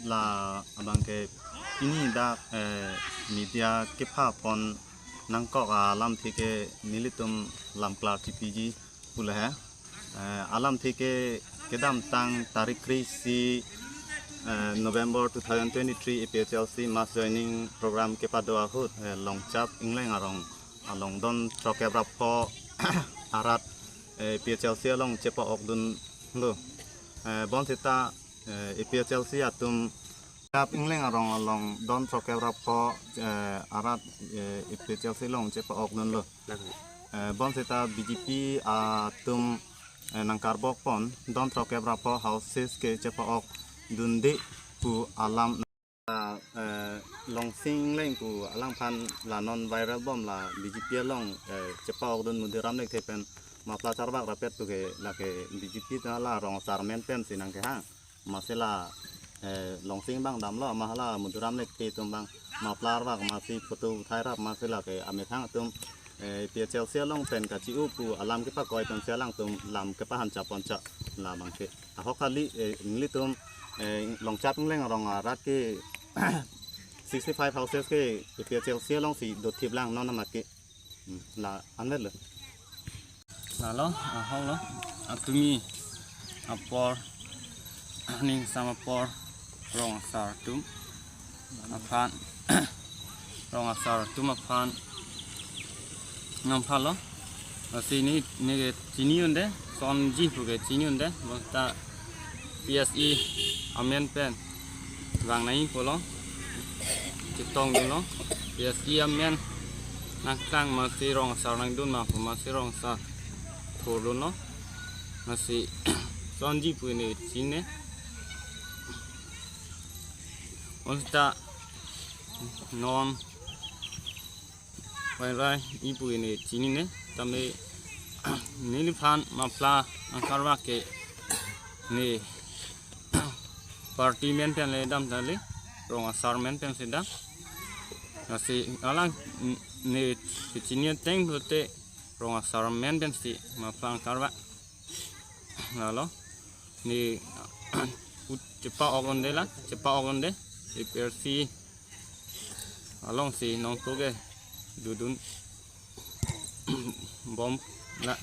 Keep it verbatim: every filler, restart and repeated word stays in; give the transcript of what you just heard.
La abang ke pini dak eh, media kepha pon nangkok alamthe ke nelitum lam klar chipiji pule he. Eh, alamthe ke kedamtang tarik kre-isi eh, November two thousand twenty-three A P H L C mass joining program kepado ahut eh, Longchap Ingleng arong along don throkep ra pho arat eh, A P H L C along chepa-okdunlo. Eh, bonseta eh, A P H L C atum Longchap Ingleng arong along don throkep ra pho eh, arat eh, A P H L C along chepa-okdunlo. Eh, bonseta B J P atum eh, nangkarbok pon don throkep ra pho houses ke chepa-okdunde pu alam eh, Longsing Ingleng pu alangphan la non viral bom la B J P along eh, chepa-okdun Madhuram Lekthe pen mapla charvak rapet pu ke lake B J P ta la rong asar amen pensi nangkehang. Masi la eh, Longsing abang damlo, ma hala Madhuram Lekthe atum abang mapla arvak masi photo uthai rap masi lake amethang atum eh, A P H L C along pen kachi-u pu alam kepakoi pensi alangtum lam kepahan chapon cha labang ke. Ahok kali eh, nelitum eh, Longchap Ingleng arong arat ke sixty-five houses ke A P H L C alongsi dothip lang non amat ke. Hmm, la anvet lo. Lalo, ahok lo, atumi apor, aning sama apor, rong asar atum aphan, rong asar atum aphan nangphalo. Lasi ne, ne chini unde, sonji pu ke chini unde, basta P S E amen pen vang nai pulo, chetongdunlo, P S E amen nangklang masi rong asar nangdun ma pu masi rong asar thurdunlo, masi sonji pu ne chini ne. Basta non Rai rai ipu ne chini ne, tame neliphan mapla nangkarvak ke ne party amen pen le dam tali, rong asar amen pensi dam. Lasi alang ne chini ateng pute rong asar amen pensi mapla nangkarvak. Lalo ne ut chepa-ok unde la, chepa-ok unde, A P H L C alongsi nongtu ke dodun bom la.